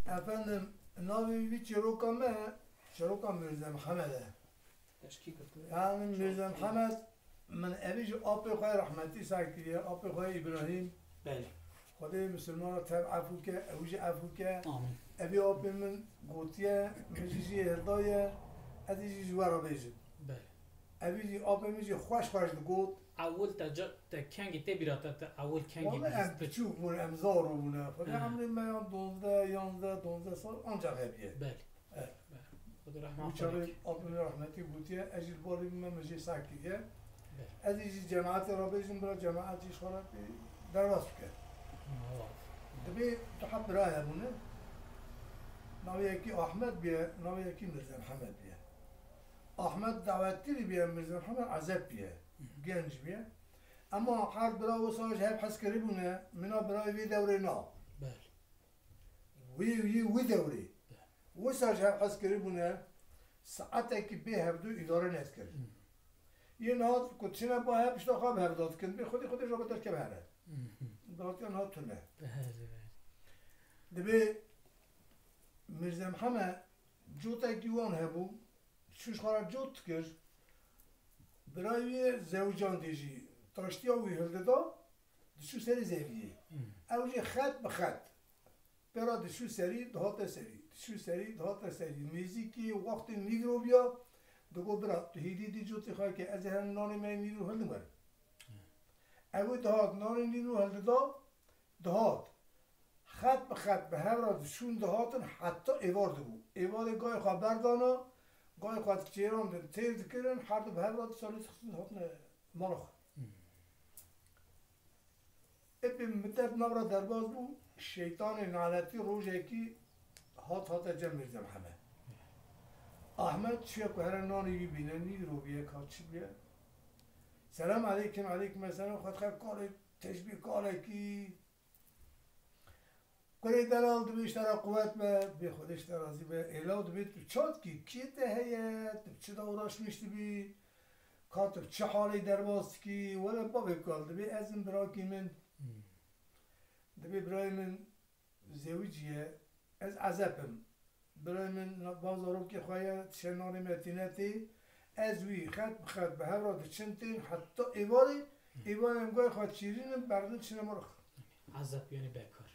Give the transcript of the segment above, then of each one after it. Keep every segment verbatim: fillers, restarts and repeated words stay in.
Efendim, navê vî çîroka me, çîroka Mirze Mihemed e. Teşkî girtiye. Yani Mirze Mihemed, min evî ji apê xwe rehmetî sar kiriye, apê xwe Îbrahîm. Belê. Xwedê misilmana tev efû ke, ew jî efû ke. Amin. Evî apê min gotiye, min jî jî hildaye, ez jî ji we re bêjim. Belê. Evî jî apê min jî xweş xweş digot. Ewil te ca-, te kengî tê bîra te, te ewil kengî Wala em bihîst? Piçûk bûn, em zaro bûne. Xwedê He. emrê me yan dozdeh, yanzdeh, dozdeh sal ancak hebiye. Belê. Evet. Belê. Xwedê rehma Û xwe çavê bike. Abdullah rahmetî gotiye, ez jî li balê min me jê sar kiriye. Belê. Ez jî cemaetê re bêjim, bira cemaet jî xwe re derbas bike. Mala. Dibê tu heb bira hebûne. Navê yekî Ahmet biye, navê yekî Mirze Mihemed biye. Ahmet dawetkirî biye, Mirze Mihemed Ezeb biye. Genc biye. Ema her bira wisa ji hev hez kiribûne, mina birayê vê dewrê na. Belê. Wî, wî, wî dewrê. Wisa ji hev hez kiribûne, saetekî bê hevdu îdare nedikir. Hmm. Yên hat ku çine ba hev pişta xwe bi hev da dikin, bê xwedî xwedî ji derkeve here. Hmm. Datiyan hat tune. Belê, belê. Dibê Mirze Mihemed cotekî wan hebû, çû ji xwe re cot dikir, birayê wî yê zewicandê jî taştiya wî hildida, diçû serê zeviyê. Hmm. Ew jî xet bi xet. Pêra diçû serî, dihate serî. Diçû serî, dihate serî. Nêzîkî wextê nîvro biya, digot, bira, tu hêdî dî cotê xwe ke ez ê herim nanê me yê nîvro hildim werim. Hmm. Ew ê dihat, nanê nîvro hildida, dihat. Xet bi xet bi hev re diçûn dihatin heta êvar dibû. Êvarê gayê xwe berdana, gayê xwe dikêrandin, têr dikirin, her du bi hev re disalî dixistin dihatine mala xwe. Hmm. Epê midet nav re derbas bû, şeytanê nanetî rojekî hat hate cem Mirze Mihemed. Ahmet çûye ku here nanê wî bîne, nîvro bûye, ka çi bûye. Selam aleykum, aleykum selam, xwe dixe karê teşbîh karekî. Kurê delal, dibê ji te re quwet be, dibê Xwedê ji te razî be. Ê law, dibê tu çat kî, kê te heye, tu bi çi de uğraşmiş dibî, ka tu bi çi halê derbas dikî, wele bavê kal, dibê ez im birakî min. Hmm. Dibê birayê min zewiciye, ez Ezeb im. Birayê min na-, ba zarokê xwe ye, dişe nanê me tîne tê. Ez wî xet bi xet bi hev re diçin tên heta êvarê, êvarê em gayê xwe dişîrînin, berdin diçine mala xwe. Ezeb yani bekar.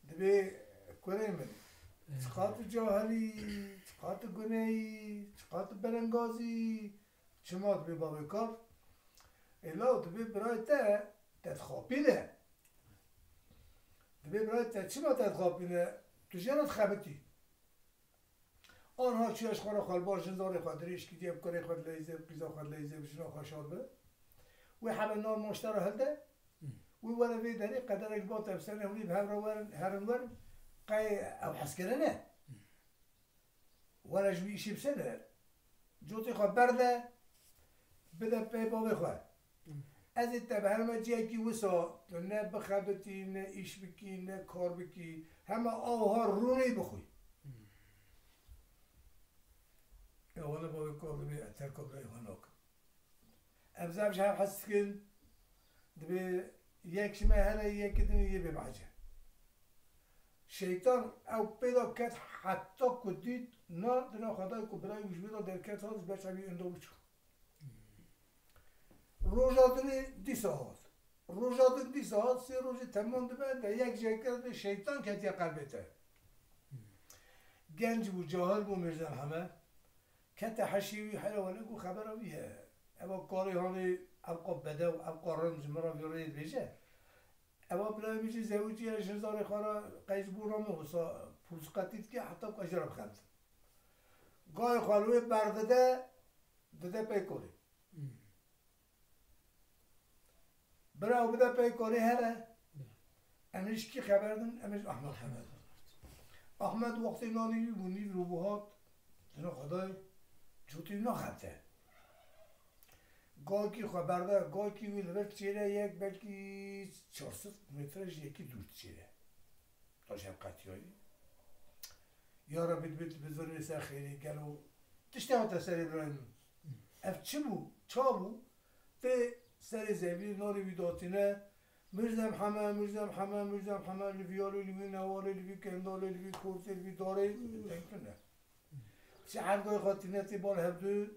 Dibê kurê min, çiqa tu cahil î, çiqa tu gune yî, çiqa tu belengaz î, çima dibê bavê kal? Ê law, dibê birayê te te dixapîne. Dibê birayê te çima te dixapîne? Tu jê re dixebitî. Anha çûye ji xwe re xwe li ba jinzarê xwe dirêj kiriye, bi kurê xwe dileyze, bi qîza xwe dileyze, bi jina xwe şad be. Wê hebe nan man ji te re hilde, Hmm. wê were vê derê qederek ba te bi ser ne, hûnê bi hev re werin, herin werin, qey ew hezkirin e? Hmm. Were ji wî îşê bi ser de. Cotê xwe berde, bide pey bavê xwe. Hmm. Ez ê te biherime cihekî wisa, tu ne bixebitî, ne îş bikî, ne kar bikî. Hema awha rûnê bixwî. Hmm. Ya wele bavê kal dibê, ez terka birayê xwe nakim. Em zaf ji hev hez dikin, dibê yek ji me here, yekê din ê yê bê behece. Şeytan ew pê de ket heta ku dît na dina xwe dayê ku birayê wî ji wê de derket hat, ji ber çavî ênda wî çû. Roja dinê dîsa hat. Roja din dîsa hat, sê rojê temam dibe, de yek jê kir, de şeytan ketiye qelbê te. Genc bû, cahil bû Mirze Mihemed. Kete heşê wî, hele wele ku xebera wî ye. Eva karê hanê, ev qa bedew, ev qa rind ji min re vê rêyê dibêje. Eva birayê min jî zewicî ye, jinzarê xwe re qey ji bo re min wisa pûlqetî dike, heta ku ez jê re bixebitim. Gayê xwe li wê berdide, dide pey kolê. Hmm. Bira ew bide pey kolê here. Em ê ji kî xeber din? Em ê ji Ahmed xeber din. Ahmed wextê nanê wî bû, nîvro bû hat, dina xwe dayê, cotê wî naxebite. Gayekî xwe berde, gayekî wî li vir çêre yek, belkî çar sed metre ji yekî dûr diçêre. Taş ev qetiyayî. Ya Rebî, dibê tu bizanî ser xêrê, gelo tiştê hate serê birayê min? Ev çi bû? Ça bû? Tê serê zevî, nanê wî datîne, Mirze Mihemed, Mirze Mihemed, Mirze Mihemed, li vî alî, li vî newalê, li vî kendalê, li vî kortê, li vî darê, deng tune. Çi her goy xwe tîne tê bal hevdu,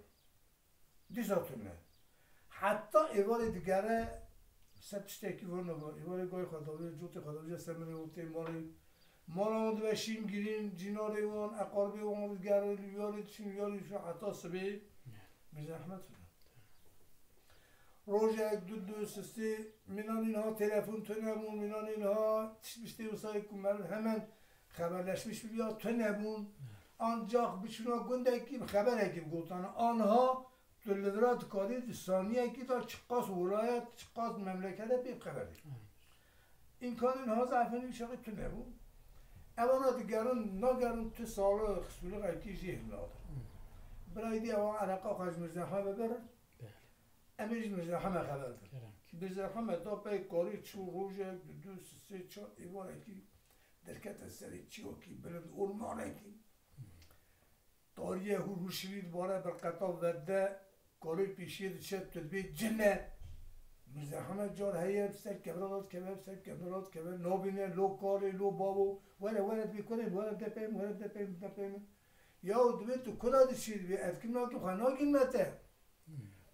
dîsa tune. Heta êvarê digere, ser tiştekî vana va, êvarê goy xwe davê, cotê xwe davê, ser min ê û tê malê. Mala wan dibe şîn girîn, cînarê wan, eqarbê wan digere, li vî alî diçin, vî alî diçin, heta sibê, Mirze Mihemed tune. Rojek, du, du, sisê, mîna nînha telefon tune bûn, mîna nînha tişt biştê wisa yê ku meriv hemen xeberleşmiş bibiya tune bûn. Ancax biçûna gundekî bi xeberekî bigotana. Anha tu li vira dikarî di saniyekî de çiqas welayet, çiqas memlekete pê bi xeber dî. Îmkanên ha zehfên wî çaxî tune bû. Evana digerin, nagerin tu salix, sulixekî jî hilnadin. Birayî dî ewan eleqa xwe ji Mirze Heme bibirin. Belê. Em ê ji Mirze Heme xeber din. Kerem. Mirze Heme da pey karî çû rojek, du, du, sisê, çar êvarekî derkete serê çiyokî bilind, ormanekî. Tariyê hûr hûr şirî dibare berqeta verde, karê pêşiyê diçe tu dibê cine. Mirze Heme car heye bi ser kevra da dikeve, bi ser kevra da dikeve, nabîne, lo karê, lo bavo, were, were dibê kurê, were bide pey min, were bide pey min, bide pey min. Yaw dibê tu kula diçî, dibê ez kim nakim xwe nagînme te.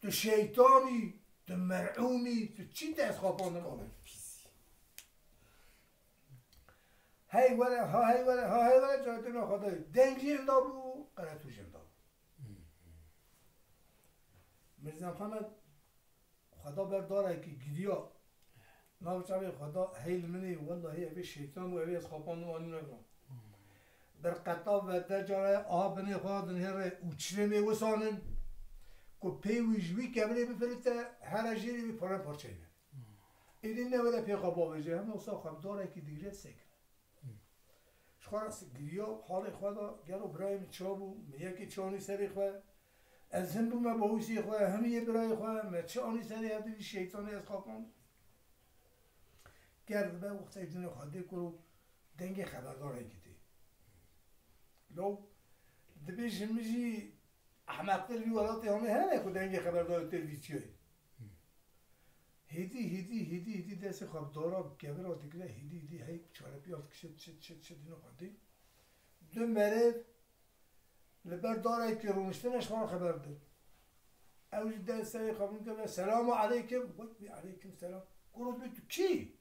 Tu şeytanî, tu mer'ûnî, tu çi te ez xapandim abi. Hey were, ha hey were, ha hey were, cayê dina xwe dayê. Deng jî inda bû, qeretû jî inda bû. Mirza Mihemed xwe da ber darekî gidiya. Nav çavê xwe da hey li min ê, wellahî ev ê şeytan bû, ev ê ez xapandim anî nebira. Berqeta verde care a binê xwe dinhêre û çirê wê wisanin ku pê wî ji wî kevirê bifirite, here jêrê wî pare parçeyê be. Êdî newere pê xwe bavêje, hema wisa xwe bi darekî digire sekine. Ji xwe re giriya halê xwe da, gelo birayê min ça bû, min yekê çanî serê xwe, ez hin bûme bawîsê xwe, him yê birayê xwe, me çi anî serê hevdî vî şeytanê ez xapand. Ger dibe wextê dinê xwe dê kuro dengê xeberdarekî tê. Lo dibê ji min jî ehmeqtir vî welatê hane hene ku dengê xeberdarê tê vî çiyayê. Hêdî, hêdî, hêdî, hêdî destê xwe bi dara, bi kevira digire, hêdî, hêdî hey çarepiya dikişe, çi, çi, çi dino xwendî. Du meriv li ber darekî rûniştine ji xwe re xeber didin. Ew jî dest serê xwe bin keve, "Selamu aleykim." Wek bî, "Aleykim selam." Kuro dibê, "Tu kî?"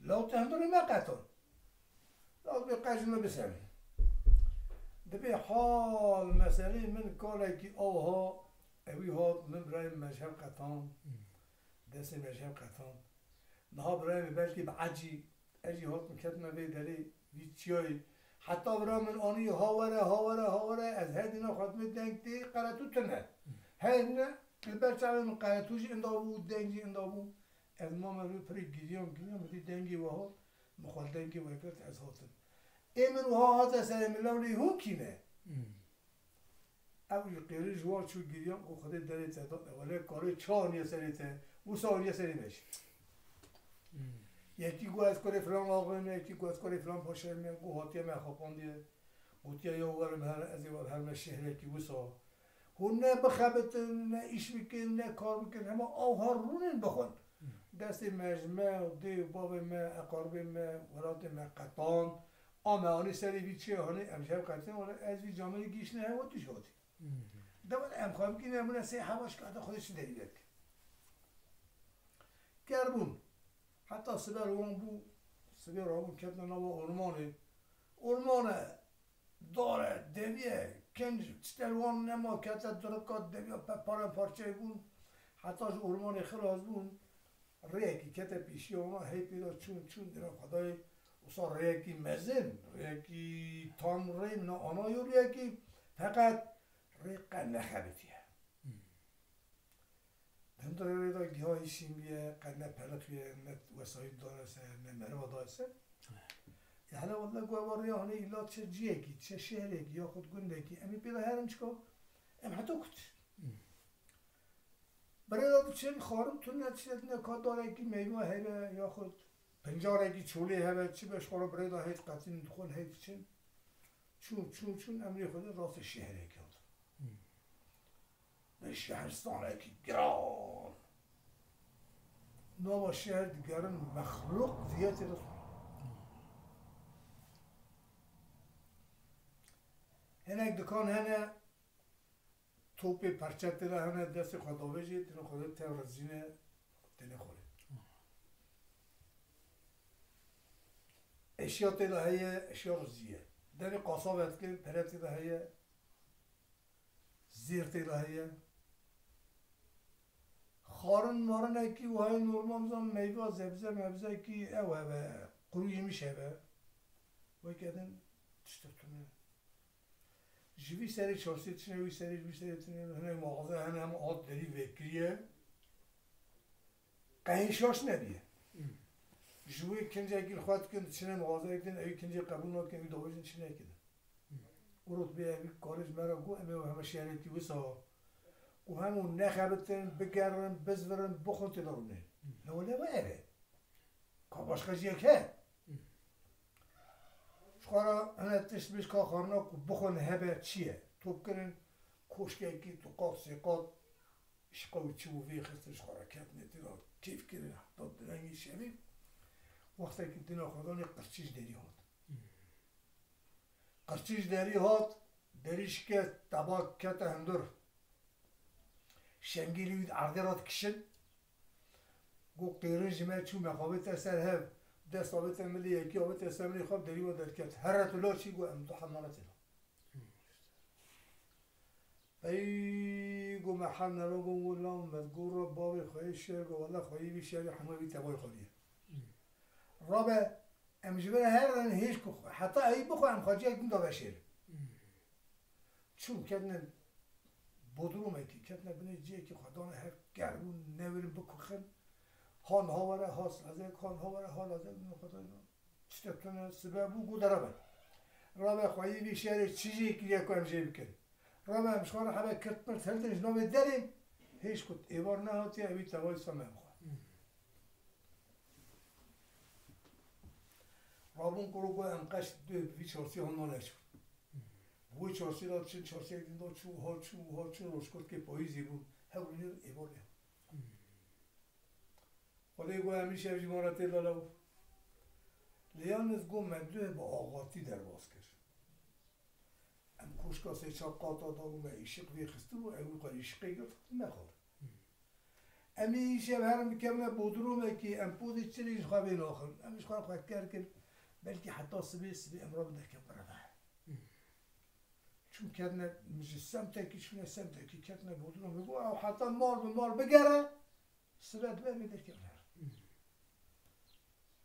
"Law te hundirê me qetan." Law dibê, "Qe ji min bisemê." Dibê hal meselê min kalekî aw ha, ewî hat, min birayê min me ji hev qetan. Destê me ji hev qetan. Niha birayê min belkî bi ecî, ez jî hatim ketime vê derê, vî çiyayê. Heta vira min anî ha were, ha were, ha were, ez her dîna xwe dibê deng tê, qeretû tune. Her ne, li ber çavê min qeretû jî inda bû, deng jî inda bû. Ez mame vê pirê giriyan, giriyan, min dî dengê we hat, min xwe dengê we girt, ez hatim. Ê min wiha hate serê min, lewlê hûn kî ne? Ew jî qêrî ji wan çû giriyan û Xwedê derê te da, wele karê çi aniye serê te, wisa aniye serê me jî. Yekî got ez kurê filan axê me, yekî got ez kurê filan paşayê me, got hatiye me xapandiye. Gotiye ya werim here, ez ê we biherime şehrekî wisa. Hûn ne bixebitin, ne îş bikin, ne kar bikin, hema aw ha rûnin bixwin. Destê me ji me, dê û bavê me, eqarbê me, welatê me qetan. A me anî serê vî çiyê hanê, em ji hev qetin, wele ez vî camêrê gihîştine hev û tu jî hatî. De wele em xwe bikîne, bûne sê heba şikayeta xwe de çi derî derke. Ker bûn. Heta siber wan bû, sibê rabûn ketine nava ormanê. Ormane, dare, deviye, kinc, çiter wan nema, kete durika deviya pe pare parçeyê bûn. Heta ji ormanê xilas bûn. Rêyekî kete pêşiya wan, hey pê de çûn, çûn, dina xwe dayê. Wisa rêyekî mezin, rêyekî tam rê, mina ana yoliyekî, feqet rê qe nexebitiye. Di hundirê rê de giya hîşîn bûye, qe ne pelixiye, ne wesayît dane ser, ne meriva dane ser. Ya hele wele ku eva rêya hanê îlla çi ciyekî, çi şehrekî, yaxud gundekî, em ê pê de herin çika, em heta kut. Bi rê de diçin, xwarin tune, çi ne ka darekî meyve hebe, yaxud pincarekî çolê hebe, çi be ji xwe re bi rê de hey diqetînin, dixwin hey diçin. Çûn, çûn, çûn, em rê xwe de rastê şehrekî hatin. Li şehristanekî giran. Nava şehir digerin, mexlûq ziyetê de. Hinek dikan hene, topê perçe tê de hene, destê xwe davêjê, têne xwe de tev rezîne, têne xwe. Eşya tê de heye, eşya rizî ye. Devê qasabê dikin, pere tê de heye, zêr tê de heye. Xwarin marinekî wiha normal zan meyve, zebze mebzekî ew hebe, qurû yemiş hebe. Weke din tiştek tune. Ji vî serê çarsê tiştine, wî serê, wî serê tiştine, hinek maxaze hene hema hat derî vekiriye. Qehî şaş nebiye. Hmm. Ji wê kincekî li xwe dikin, diçine maxazeyek din, ew kincê qebûl nakin, wî dawêjin çi nekin. Hmm. Urot bê evî karê ji me re got, em ê heme şehrekî wisa. Û hemû nexebitin, bigerin, bizvirin, bixwin tê de rûnên. Hmm. Lewle we ev e. Ka başqa ciyek he? Hmm. Ji xwe re hene tişt bêj ka xwarina ku bixwin hebe çi ye? Top kirin, koşkekî du qat, sê qat, Îşqa wî çi bû vê xistin ji xwe re ketine tê de kêf kirin heta direngî şevê. Wextekî dina xwe danê qirçî ji derî hat. Qirçî ji derî hat, derî şikest, teba kete hundir. Şengîlî wî di erdê re dikişin. Got qêrin ji me çû, me xwe avête ser hev. Dest avête milê yekî, avête ser milê xwe, derî we derket. Here tu laçî, got em du hemala tê de. Ey, got me hemala, got wela me, got re bavê xweyê şer, got wela xweyê vî şerê hema vî tevayê xweriye. Rabe, em ji vir herin hêj ku heta ey bixwe em xwe cihek din da veşêrin. Çûn ketine bodrumekî, ketine binê cihekî xwe dane hev, germ û newirin bikuxin. Han ha were, ha lazek, han ha were, ha lazek, min xwe dane. Tiştek tune sibe bû, got de rabe. Rabe xweyî vî şerê çi jê kiriye ku em jê bikin. Rabe em ji xwe re hebe kirt pirt hildin ji navê derê, hêj ku êvar nehatiye, evî tevayî sa me bixwe. Rabûn kuro got em qeş duh bi vî çarsî han nane çûn. Bi wê çarsî de çin, çarsîyek din de çû, ha çû, ha çû, rojkurdkê payîzê bû. Hew rûnî êvar lê. Xwedê got em îşev ji me re tê de lew. Lê yalnız got me duh bi axatî derbas kir. Em koşka sê çar qata da bû me îşiq vê xistibû, ew xwe îşiqê girt, nexwar. Em ê îşev herin bikevine bodromekê, em podê çirê ji xwe vê naxin. Em ji xwe xwe ker kir, belkî heta sibê, sibê em rabin derkevin bireve. Çûn ketine, ji semtekî çûne semtekî, ketine bodromê, got ew heta mal bi mal bigere, Sibe dibe vê derkê biner.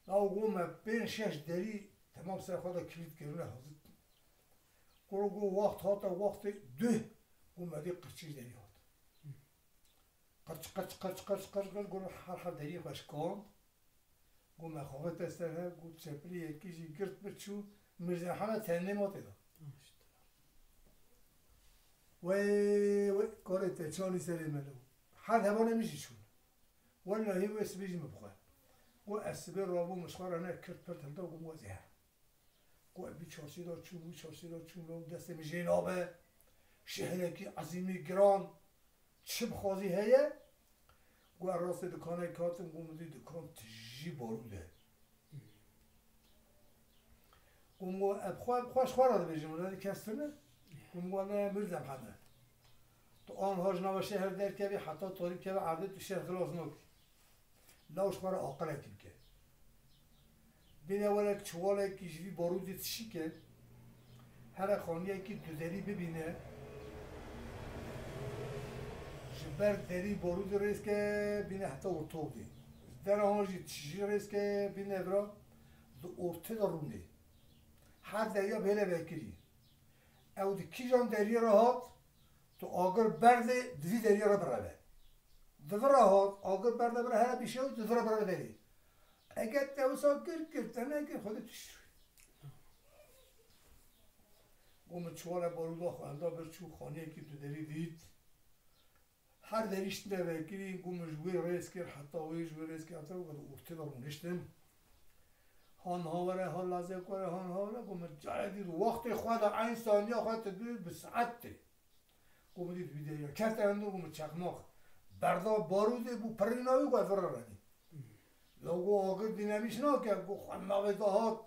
Ew got me pênc şeş derî temam ser xwe de kilît kirine hazir. Kuro got wext hate wextê duh, got me dî qirçî ji derî hat. Qirç, qirç, qirç, qirç, qirç, qirç, got her her derî xwe şikand. Got me xwe te ser hev, got çepilî yekî jî girt bir çû, Mirze Heme tenê ma tê de. Wey, wey, karê te çanî serê me lo. Her hevalê min jî çûn. Wellahî wê sibê jî min bixwe. Got ez sibê rabûm, min ji xwe re ne kirt pirt hilda, got ez ê herim. Got ez vî çarsî de çûm, wî çarsî de çûm, lo destê min jê nabe. Şehrekî ezîmî giran. Çi bixwazî heye? Got ez rastê dikanekî hatim, got min dî dikan tijî barûd e. Got min got, "Eb xwe, eb xwe ji xwe re dibêjim, wele kes tune?" Got min got, "Ne, Mirze Mihemed. Tu anha ji nava şehir derkevî, heta tarî bikeve erdê tu şehir xilas nakî. Law ji xwe re aqilekî bike. Bîne were çiwalekî ji vî barûdê tişî ke, here xaniyekî duderî bibîne, ji ber derî barûdê rêz ke, bîne heta ortoxdê. Ji dera han jî tijî rêz ke, bîne vira di ortê de rûnê. Her deriya bihêle vekirî. Ew di kîjan deriyê re hat, tu agir berdê, di vî deriyê re bireve. Di vir re hat, agir berde bire, here bîşe û di vir re bireve derê. Eger te wisa kir, kir, te nekir, Xwedê tişt. Got min çiwale barûda xwe henda bir çû, xaniyekî duderî dît. Her derî ştine vekirî, got min ji wê rêz kir, heta wê ji wê rêz kir, heta wê ortê de rûniştim. Han ha were, ha lazek were, han ha were, got min carê dî wextê xwe de eyn saniya xwe tu bi, bi saet tê. Got min dî vî deriya kete hundir, got min çeqmaq berda barûdê bû pirîna wî, got ez vir re renî. La go agir dînemîş nake, go xwe navê de hat.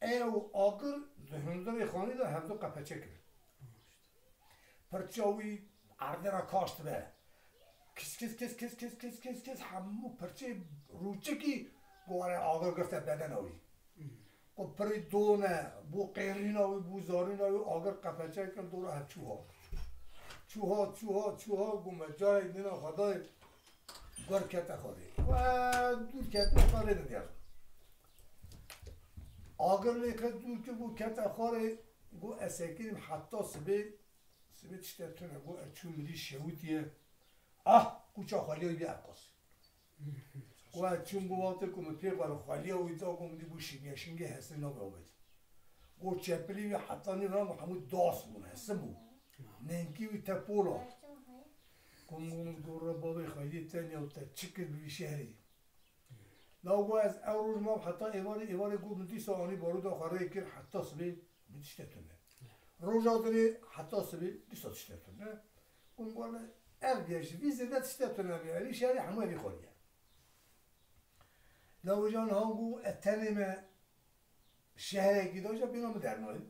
Ew agir di hundirê xanî de hevdu qepeçe kir. Pirça wî erdê re kaşt be. Kis, kis, kis, kis, kis, kis, kis, kis, hemû pirçê rûçikî go were agir girte bedena wî. Ku pirî done, bû qêrîna wî, bû zarîna wî, agir qepeçe kir, dora hev çû hat. Çû hat, çû hat, çû hat, go me carek dîna xwe dayê, gur kete xwarê. We dûr ketine xwarê de diyar. Agir lê qet dûr kir, go kete xwarê, go ez sekirîm heta sibê, sibê tişte tune, go ez çûm mirî şewitiye. Ah, qûça xweliya wî eqas. Ku ez çûm, ku wextê ku min pê xwar xweliya wî da, ku min dî bû şingê, şingê hesrî nabe avêt. Ku çepilî wî heta nîv ra hemû das bûn, hesin bû. Nengkî wî te pol hat. Ku min got, min got, re bavê xweliyê te niya te çi kir bi vî şehrî? La ku ez ew roj mam heta êvarê, êvarê ku min dîsa anî barûda xwe rê kir heta sibê, min tişte tune. Roja dinê heta sibê dîsa tişte tune. Ku min got, ev gel ji vî zêde tişte tune bê. Vî şehrî hemû evî xweliye. La wêca niha ku ez tenê me şehrekî de, ca bîna min dernayê.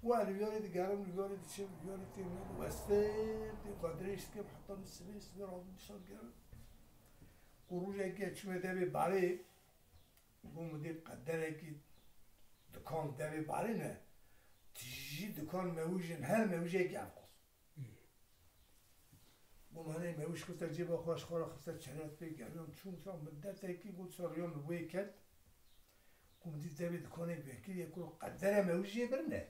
Û ez li vîyarê digerim, li vîyarê diçim, li vîyarê têm, westim, têm xwe dirêj dikim, heta min sibê, sibê rabû dîsa digerim. Û rojekê çûme devê barê, bû min dî qederekî dikan devê barê ne, tijî dikan mewij in, her mewijekî ev qas. Gomanê mewij xiste cêba xwe, ji xwe re xiste çeret pê geriyan çûn, sa midetekî got, sa riya min wê ket. Ku min dî devê dikanê vekirî ye, ku qedere mewijê birine.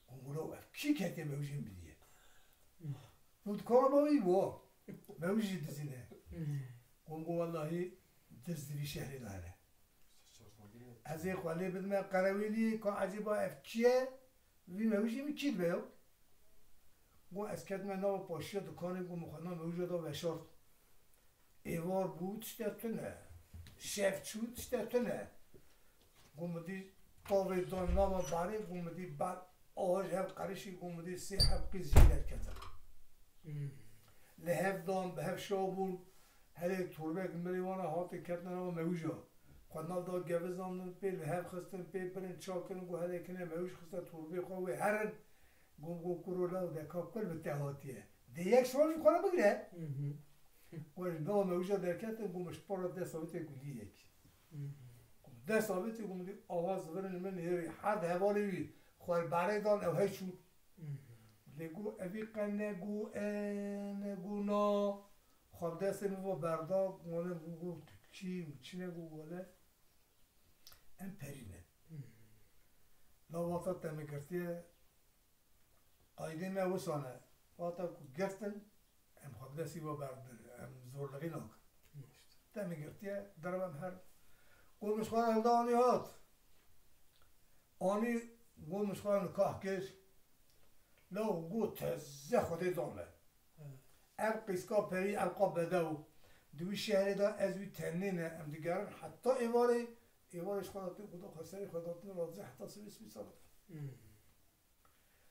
Ku min got, ev kî ketiye mewijê min bidîye? Min dikana bavî bû, mewij jî dizîne. Ku min got, wellahî diz di vî şehrê de hene. Ez ê xwe lê bidime qerewîlî, ka ecêba ev kî ye? Vî mewijî min kî dibe yo? Got, ez ketime nava paşiya dikanê, got, min xwe na mewija da veşart. Êvar bû, tişte tune. Şev çû, tişte tune. Got, min dî tavê dan nava barê, got, min dî ber aha ji hev qerişî, got, min dî sê heb qîz jê derketin. Li hev dan, bi hev şa bûn. Herê torbek mirê wana hatê ketine nava mewija. Xwe nav da gevizandin pê, li hev xistin pê, birin çakirin, got, herê kine mewij xiste torbê xwe wê herin. Got, got, kuro law de ka kul bi te hatiye. Dê yek şor ji xwe re bigire. Got, ji nava mewija derketin, got, min ji pora dest avêtê guliyek. Got, dest avêtê, got, min dî awa zivirin min hêrî herd hevalê wî xwe li berê dan ew hey çûn. Lê got, evî qe ne got, e, ne got, na. Xwe bi destê min ve berda, got, got, tu kî, çi ne got, wele. Em perî ne. La wexta te min girtiye, qaydê me wisa ne. Wexta ku girtin, em xwe bi destî ve berdin, em zorlixî nakin. Te min girtiye, derve em her. Got, min ji xwe re hilda anî hat. Anî, got, min ji xwe re nikah kir. Law got, teze Xwedê da me. Ev qîska perî, ev qa bedew. Di wî şehrê de ez wî tenê ne. Em digerin heta êvarê, êvarê ji xwe re tê, got, xwe serê xwe datine razî heta sibê sibê sala.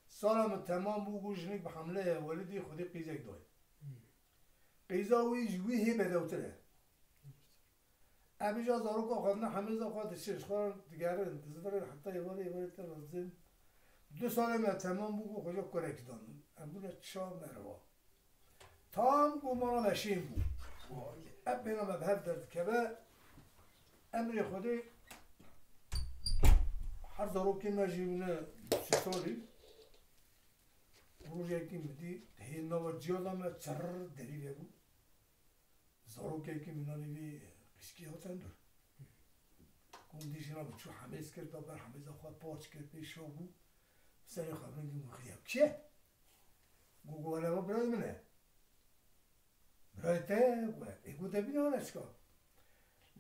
Sala min temam bû, got, jinik bi hemle ye, welidî Xwedê qîzek dayê. Qîza wî ji wî hê bedewtir e. Em îja zaroka xwe dine hemêza xwe diçin, ji xwe re digerin, dizivirin heta êvarê, êvarê te razin. Du salê me temam bû, got, xweca kurekî dan min. Em bûne çar merva. Tam ku mala me şên bû. Ev bêhna me bi hev derdikeve. Emrê Xwedê her zarokên me jî bûne sê salî. Rojekî min dî hê nava ciya de me çirr derî vebû. Zarokekî min nanî vî qîskî hatin dur. Ku min dî jina min çû hemêz kir, da ber hemêza xwe paç kir, pê şa bû. Serê xwe vingî min xiya. Kî ye? Got, got, wele, ev birayê min e. Birayê te ye? Got, ê, got, te bîne wele çika?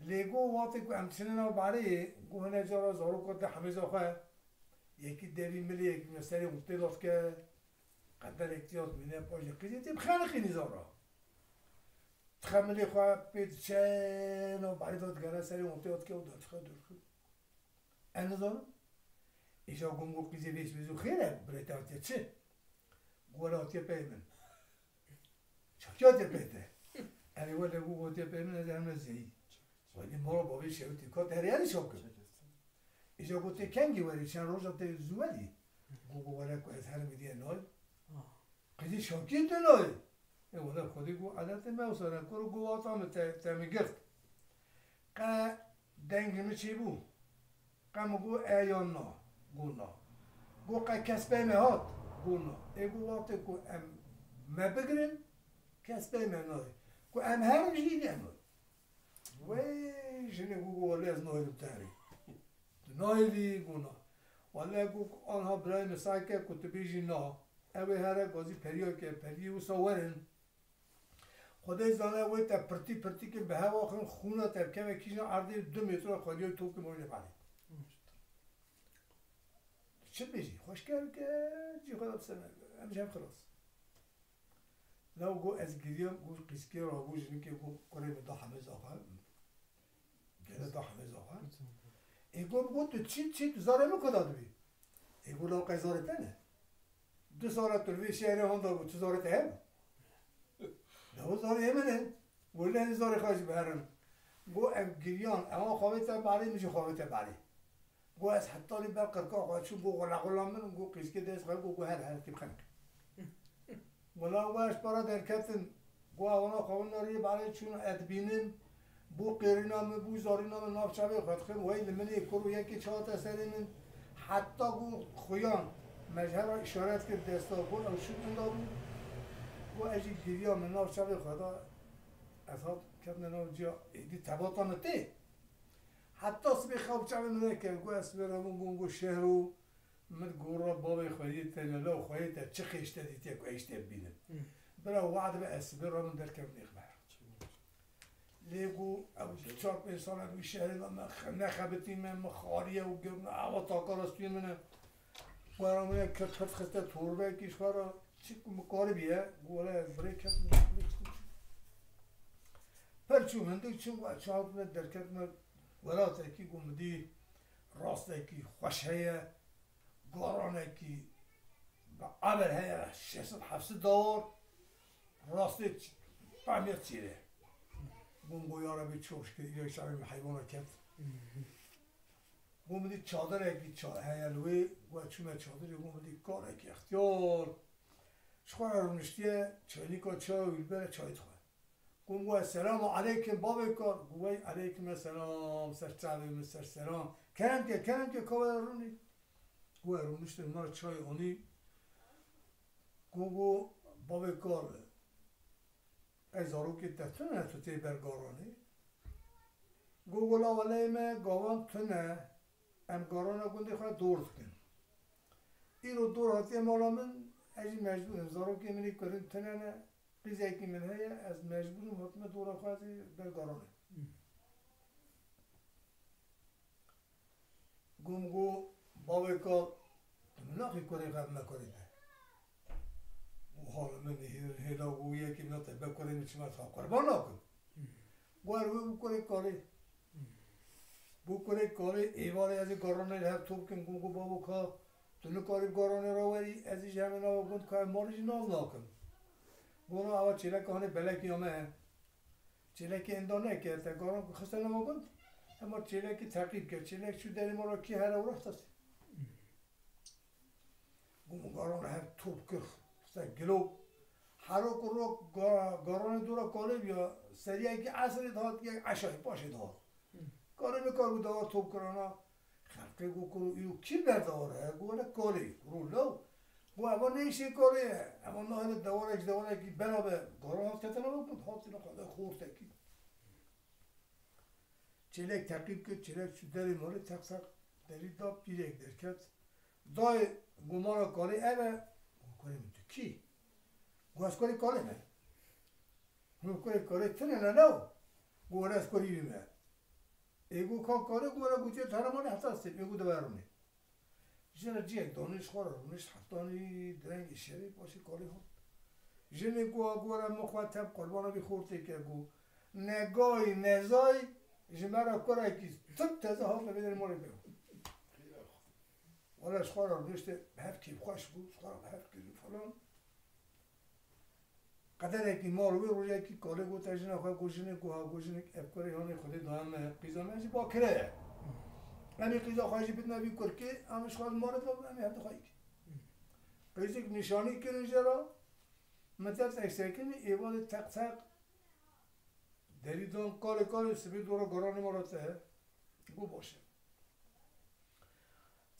Lê got, wextê ku em diçine nav barê, got, hine cara zarok got, de hemêza xwe. Yekî devî milê, yekî me serê û tê lat ke. Qederek tê lat mîne, paşê qîzê tê bixeniqînî zara. Dixe milê xwe pê diçe, nav barê da digere serê û tê lat ke û da dixe dûr xwe. Ez nizanim. Îja gom got qîzê vê ji vê zû xêr e, birê te hatiye çi? Got wele hatiye pey min. Çakiya hatiye pey te? Erê wele got hatiye pey min, ez ê heme zeyî. Xwedî mala bavê şewitî ka deriyerî şokin. Îja got tê kengî werî, çend roja tê zû werî. Got, got were ku ez herim gidiye noy. Qîdî şokî tu noy. E were xwedî got edetê me wisa ne kuro got wata min te, te min girt. Qe dengê min çêbû. Qe min got e yan na. Got na. Got qe kes pey me hat. Got na. Ê got wextê ku em me bigirin, kes pey me nayê. Ku em herin jî ne noy. Wey jinê got, got wele ez nayêrim te herî. Tu nayêrî? Got na. Wele got anha birayê min seke ku tu bêjî na. Ew ê here gazî periya ke, periyê wisa werin. Xwedê zane wê te pirtî pirtî kin bi hewa xin xûna te bikeve kîjna erdê du metre xwediyê top kin morî lê balê. Çi bêjî? Xweşker ke cî xwe de bi ser me. Em ji hev xilas. Law got ez giriyam, got qîskê rabû jinikê got kurê min da hemê zaxwe. Gele da hemê zaxwe. Ê got, got tu çi, çi tu zarê min ku da dibî? Ê got law qey zarê te ne? Du sala tu li vê şehrê handa bû, tu zarê te hebû? Law zarê min in. Got lê zarê xwe jî biherin. Got ev giriyan, ewan xwe vê te barê, min jî xwe vê te barê. Got ez hetanî ber qirka xwe çûm, got xula xula min, got qîzkê dest xwe, got, got her her tî xenik. Wela we ji para derketin, got ewana xwe wina rê balê çûn, ez dibînim, bû qêrîna min, bû zarîna min nav çavê xwe dixim, wey li min ê kur û yekê çawate serê min, heta got xuyan, me ji her re îşaret kir desta, got ew çûn inda bû, got ez jî giriya min nav çavê xwe da, ez hat ketime nav ciya, êdî tebata min tê. Heta sibê xew çavê min nekir, got ez sibê rabûm, got, got şehro, min gora bavê xwediyê te ne, law xwediyê te çi xêş te dîtiye ku ez te bibînim. Bira wad be ez sibê rabim derkevim nêxme. Lê got ew çar pênc sal em wî şehrê de me xe-, nexebitî me, min xariye û got min ewa takara stûyê min e. Wera min ya kirt kirt xiste torbekî ji xwe re, çi ku min karibî ye, got were birê ket min. Pir çû hindik çû, çaxtine derketine welatekî, got min dî rastekî xweş heye, goranekî bi eber heye, şeş sed heft sed dawar, rastê ç-, pemêr çêre. Got min got ya Rebî çok şükür, îro şerê min heywana ket. Got min dî çadirekî ça-, heye li wê, got çûme çadirê, got min dî karekî extiyar. Ji xwe re rûniştiye, çaynîka çay û li ber çay dixwe. Got min got selamu aleykum bavê kar. Got wey aleykum selam, ser çavê min, ser selam. Kerem ke, kerem ke, ka were rûnî. Got rûniştin, min re çay anî. Got, got bavê kar, ey zarokê te tune, tu tê ber garanê? Got, got la weleyê me gavan tune, em garana gundê xwe dor dikin. Îro dor hatiye mala min, ez jî mecbûr im. Zarokê min ê kurin tune ne, qîzekî min heye, ez mecbûr im hatime dora xwe, ez ê ber garanê. Got min got bavê kal, tu min naxî kurê xwe bime kurê te? Got hala min hê-, hêla got yekî min te be kurê min çima te qurban nakim. Got her wê bû kurê kalê. Bû kurê kalê, êvarê ez ê garanê li hev top kim, got, got bavo ka, tu nikarî garanê re werî, ez ê ji hemê nava gund ka ev malê jî nas nakim. Got na ewa çêleka hanê belekî ya me ye. Çêlekê enda neke, te garan ku xiste nava gund, hema çêlekî teqîb kir. Çêlek çû derê mala kî here û rextase. Got min garan hev top kir, xiste gilo. Hero ku rok ga-, garanê dora kalê biya, seriyekî esrê dihat, yek eşayê paşê dihat. Kalê nikar bû dawar top kirana. Xelkê got kuro îro kî ber dawar e? Got wele kalê. Kuro law. Got eva ne îşê kalê ye. Eva nahêle dewarek ji dewarekî bela be. Garan hat ketine ve got hatine xwe de xortekî. Çêlek teqîb kir, çêlek çû derê malê, teq teq derî da, pîrek derket. Dayê got mala kalê ev e. Got kurê min tu kî? Got ez kurê kalê me. Got kurê kalê tune ne law? Got wele ez kurî wî me. Ê got ka kalê, got wele gotiye tu here malê heta sibê, ê got dibe rûnê. Jin re cihek danî ji xwe re rûnişt, hetanî direngê şevê paşê kalê hat. Jinê got, got were min xwe te bi qurbana vî xortê ke, got ne gayî ne zayî ji me re kurekî tim teze hat li vê derê malê bê. Wele ji xwe re rûniştê bi hev kêfxweş bû, ji xwe re bi hev kir û falan. Qederekî mal wê rojekî kalê gote jina xwe, got, "Jinik, got, ha, got, jinik, ev kurê hanê Xwedê daye me, qîza me jî bakire ye. Em ê qîza xwe jî bidine vî kurkê, em ji xwe li malê de, em ê hevdû xwe yî." Qîzik nîşanî kirin jê re, min te tek sekinî, êvarê teq teq derî dan, kalê kalê, sibê dora garanê me re te. Got, "Baş e."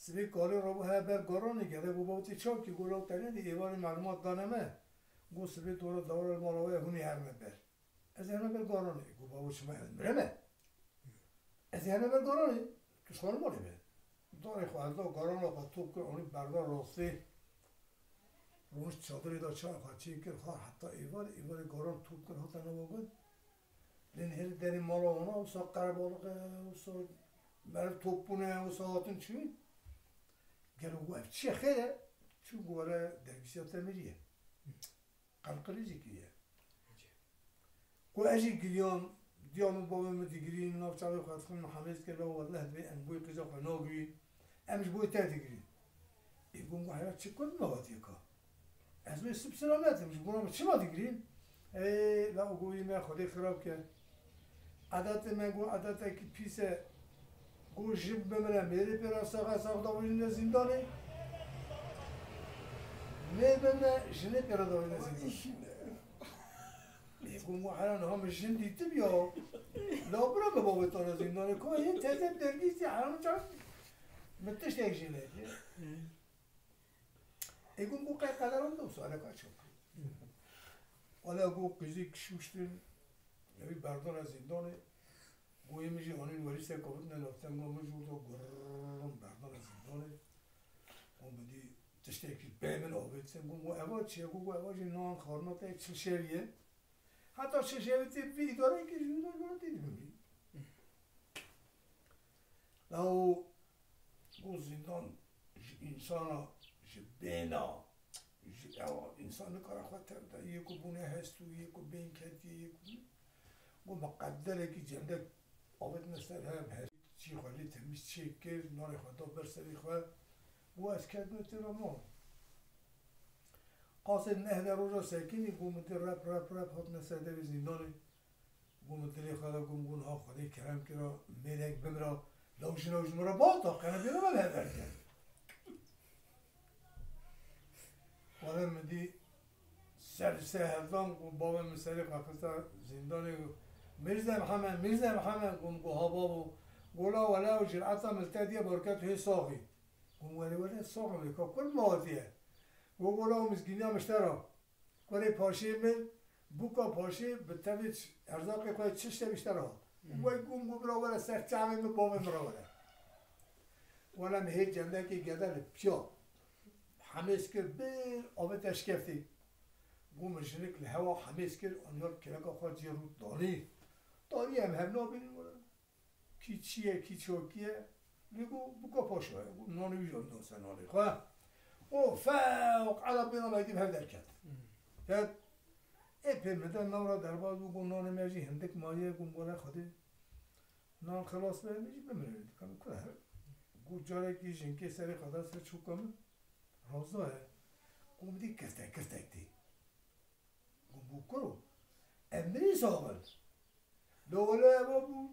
Sibê kalê rabû he ber garanê, gele got, "Bavê te çav kî?" Got, "Law te nedî, êvarê melûmat dane me. Got, sibê dora dewra li mala we hûnê herme ber." Ez ê herme ber garanê. Got, "Bavo, çima ez mireme? Ez ê herme ber garanê. Tu ji xwe li malê be." Darê xwe elda, garana xwe top kir, anî berda rastê. Rûnişt çadirê de, çay xwe çêkir, xwar heta êvarê, êvarê garan top kir, hate nava gund. Lê nihêrî derê mala wana, wisa qerebalix e, wisa meriv top bûne, wisa hatin çûn. Gelo got, "Ev çi ye, xêr e?" Çû got, "Were dergîsiya te miriye." Qelqilî jî kiriye. Got, "Ez jî giriyam, diya min bavê min digirîn, nav çavê xwe dixin, min hemêz kir, la weleh divê em boyê qîza xwe nagirîn. Em ji boyê te digirîn." Ê, got, "Got, heya çi kurt me hatiye ka? Ez wê sip selamet im, ji bona min çima digirîn?" Ê, la û goyî me Xwedê xirab ke. Edetê me got edetekî pîs e. Got, "Jin bimire, mêrê pê re saxe, sax davêjine zîndanê. Mêr bimire, jinê pê re davêjine zîndanê." Ê, got, "Got, hera niha min jin dîtibû ya. La bira min bavê te re zîndanê. Ka hê teze dergîsî, heram çar min tiştek jê nediye." Ê, got, "Got, qey qederan da wisa, aleka çok." Wala got, qîzî kişûştin, ewî berdana zîndanê. Got, "Yê min jî anîn werî ser kavitine navtenga min, ji wir da gurrm berdana zîndanê." Got, "Min dî tiştekî bê min avêt." Got, "Got, eva çi ye?" Got, "Got, eva jî nan xwarina te çil şevî ye. Heta çil şevî tê vî îdareyekî ji wî re tê dibimrî." Lawo got, "Zîndan ji însana, ji bêna, ji ewa, însan nikare xwe tev de, yê ku bûne hest û yê ku bên ketiye, yê ku." Got, "Me qederekî cendek avêtine ser hev, hest çî xwe lê temîz çêkir, narê xwe da ber serê xwe. Got, ez ketime têra mal." Qasê neh de roja sekinî, got, min dî rep, rep, rep hatine ser derê zîndanê. Got, min dilê xwe de got, got, "Niha Xwedê kerem kira, mêrek bimira, law jina ji min re bata, qene bêra me li hev derket." Wele min dî ser li ser hevdan, got, bavê min serê xwe xiste zîndanê, got, "Mîrze Mihemed, Mîrze Mihemed." Got, min got, "Ha bavo." Got, "La wele ew cireta min li te diye, barket hê saxî." Got, "Wele wele sax im, ka kur me hatiye." Got, "Got, la ew mizgîniya min ji te re." Kurê paşê min, bûka paşê bi tevê ç-, erzaqê xwe çi şevî ji te re hat. Hmm. Wey gum got, "Bira were ser çavê min, bavê min re were." Wele min hê cendekê gede li piya hemêz kir, bir avête şkeftê. Got, min jinik li hewa hemêz kir, aniya kireka xwe cê rût danî. Tarî em hev nabînin were. Kî çi ye, kî çokî ye? Lê got, bûka paşa ye. Got, nanê wî jî da ser nalê xwe. O fewq ela bêna me dî bi hev derket. Hmm. Ket. Ê pê min de navra derbas bû, got, nanê me jî hindik maye, got, wele Xwedê nan xilas be, em jî bimirin. Dikan ku her. Got, carekî jinkê serê xwe da ser çoka min. Roza ye. Got, min dî kirtek, kirtek tê. Got, "Bû kuro, em mirî sax in." La wele eva bû,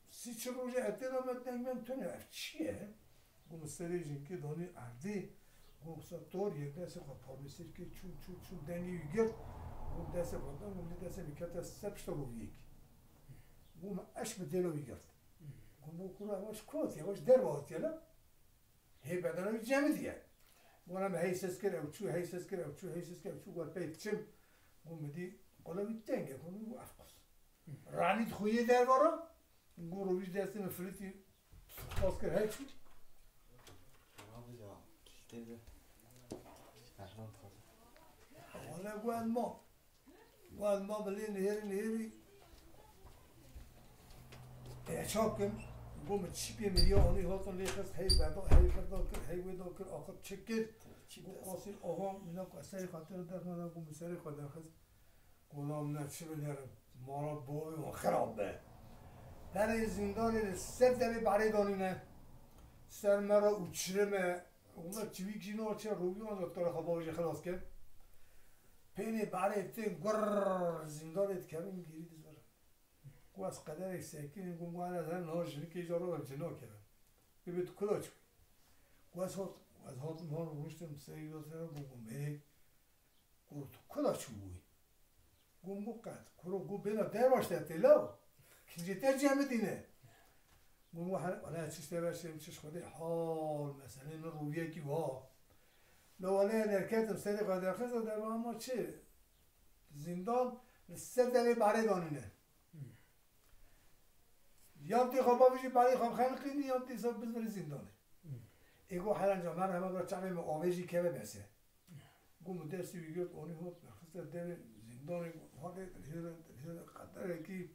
sî çil rojê etê de me deng men tune, ev çi ye? Got, min serê jinkê danî erdê, got, wisa tor yek destê xwe parmesêr kir, çû, çû, çû, dengê wî girt, got, destê xwe da, got, min destê min kete ser pişta roviyekî. Got, min eşq bi dêla wî girt. Got, "Bû kuro, eva ji ku hatiye, eva ji derve hatiye ne?" Hê bedena wî cemidiye. Wana me hey ses kir, ew çû, hey ses kir, ew çû, hey ses kir, ew çû, wer pey diçim. Got, min dî qala wî teng e, got, min got, "Ev qas." Ranî dixuyê dervara, got, rovî ji destê min filitî, qas kir, hey çû. Wala got, "Ez ma." Wan ma bilê nihêrî nihêrî. Ê, çakim, got, min çîpê miriya anî hatin lê xist, hey berda, hey berda kir, hey wê da kir, axir çi kir? Got, qasîr, aha, mîna ku serê xwe tira derxist, got, min serê xwe derxist. Got, "La min çi binerim, mala bavê wan xirab be." Berê zîndanê li ser devê berê danîne. Ser me re û çirime, wela çivîk jî naçe, roviyan da tara xwe bavê jê xilas kir. Pênê barê tên gurr zîndanê dikevin gêrî dizvirin. Ku ez qederek sekinî, got, got, "Ana, ez her niha jinikê îcar robim, cina kevim." Bibê tu kula çûyî? Got, "Ez hat, ez hatim han rûniştim serî da te re," got, got, "Mêrek." Got, "Tu kula çûbûyî?" Got, "Got qet." Kuro got, "Bêna derbaş te tê law. Kincê te cem bidîne." Got, "Got her, wele çi ştê ver şêm çi Xwedê hal, meselê min rûviyekî wa." La wele derketim serê xwe derxistim derba ama çi? Zîndan li ser devê barê danîne. Yan tê xwe bavêjî barê xwe bixeniqînî, yan tê ser bizvirî zîndanê. Ê got, "Herenca, merhema bira çavê min avê jî keve bes e." Got, min destê wî girt, anî hot, min xiste devê zîndanê, hotê, hêre, hêre qederekî.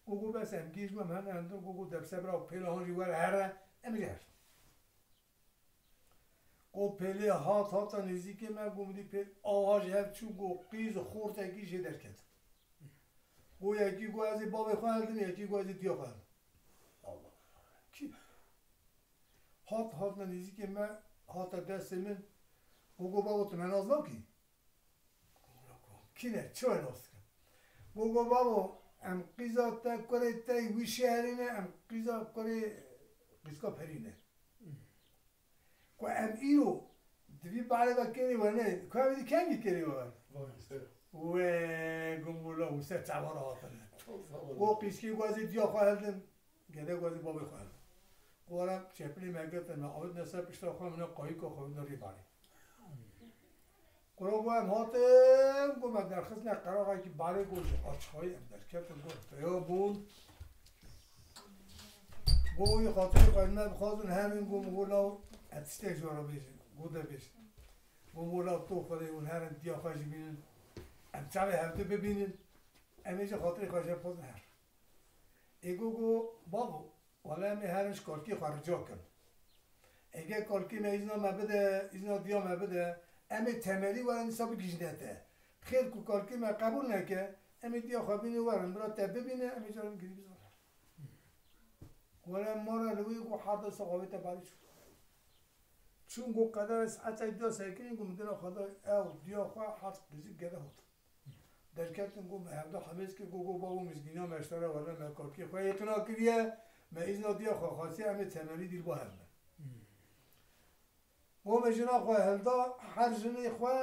Got, got, "Bes em gêj bim hene hundir." Got, got, "Depse bira pêla han jî were here, em jî her." Got, "Pêlê hat, hata nêzîkê me." Got, "Min dî pêl awa ji hev çû." Got, qîz xortekî jê derket. Got, yekî got, "Ez ê bavê xwe hildim," yekî got, "Ez ê diya xwe hildim." Allah. Kî? Hat, hatine nêzîkê me, hate destê min. Got, got, "Bavo, tu me nas nakî?" Kî ne? Çi we nas dikin? Got, got, "Bavo, em qîza te, kurê te wî şehrê ne, em qîza kurê qîzka perî ne." Ku em îro di vî barê de kêrê we ne, ku em dî kengî kêrê we wer? Wê gum wila û ser çavan hatine. Go qîskî got, "Ez ê diya xwe hildim." Gede got, "Ez ê bavê xwe hildim." Go were çepilê me girtin, me avêtine ser pişta xwe, min e qayîka xwe, min e rê barê. Kuro got, "Em hatin," got, "me derxistine qeraxekî barê," got, "ji açxayî em derketin," got, "peya bûn." Got, "Wî xatirê xwe me bixwazin herin," got, "Min got law ez tiştek ji we re bêjim, got de bêjin." Got, "Min got law to Xwedê hûn herin diya xwe jî bînin, em çavê hevdu bibînin, em ê ji xatirê xwe ji hev bixwazin herin." Ê got, got, "Bavo, wele em ê herin ji kalkê xwe rica kin. Ege kalkê me îzna me bide, îzna diya me bide, em ê temelî werin dîsa bigihîjine te. Xêr ku kalkê me qebûl neke, em ê diya xwe bînin werin, bira te bibîne, em ê caran girî bizan." Were mara li wê got, "Hard desa xwe wê te barî çû." Çûn got, qeder saetê diya sekinî got, min dina xwe da ew diya xwe hard qîzî gere hat. Derketin got, me hevdu hemêz kir, got, got, "Bavo, mizgîniya me ji te re were me kalkê xwe îqna kiriye, me îzna diya xwe xwestiye, em ê temelî dîl ba hev me." Got, me jina xwe hilda, her jinê xwe,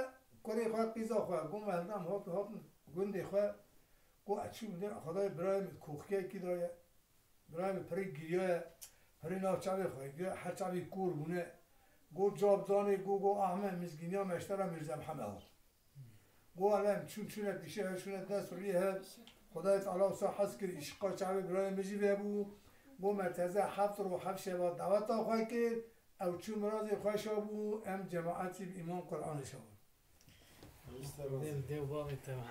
kurê xwe, qîza xwe, got, me hilda, em hat, hatin gundê xwe, got, ez çûm dê, Xwedayê birayê min koxkeyekî daye, birayê min pirî giriyaye, pirî nav çavê xwe, giriya, her çavê kor bûne, got, "Cab zanê," got, got, "Ahmet, mizgîniya me ji te re Mîrze Mihemed hat." Got, "Wele em çûn, çûne pîşe hev, çûne dest û riyê hev. Xwedayê Teala wisa hez kir, îşiqa çavê birayê min jî vebû." Got, "Me teze heft roj heft şeva daweta xwe kir, ew çû mirazê xwe şa bû, em cemaetî bi îman Qur'anê şa bûn." Dev, dev bavê te ve.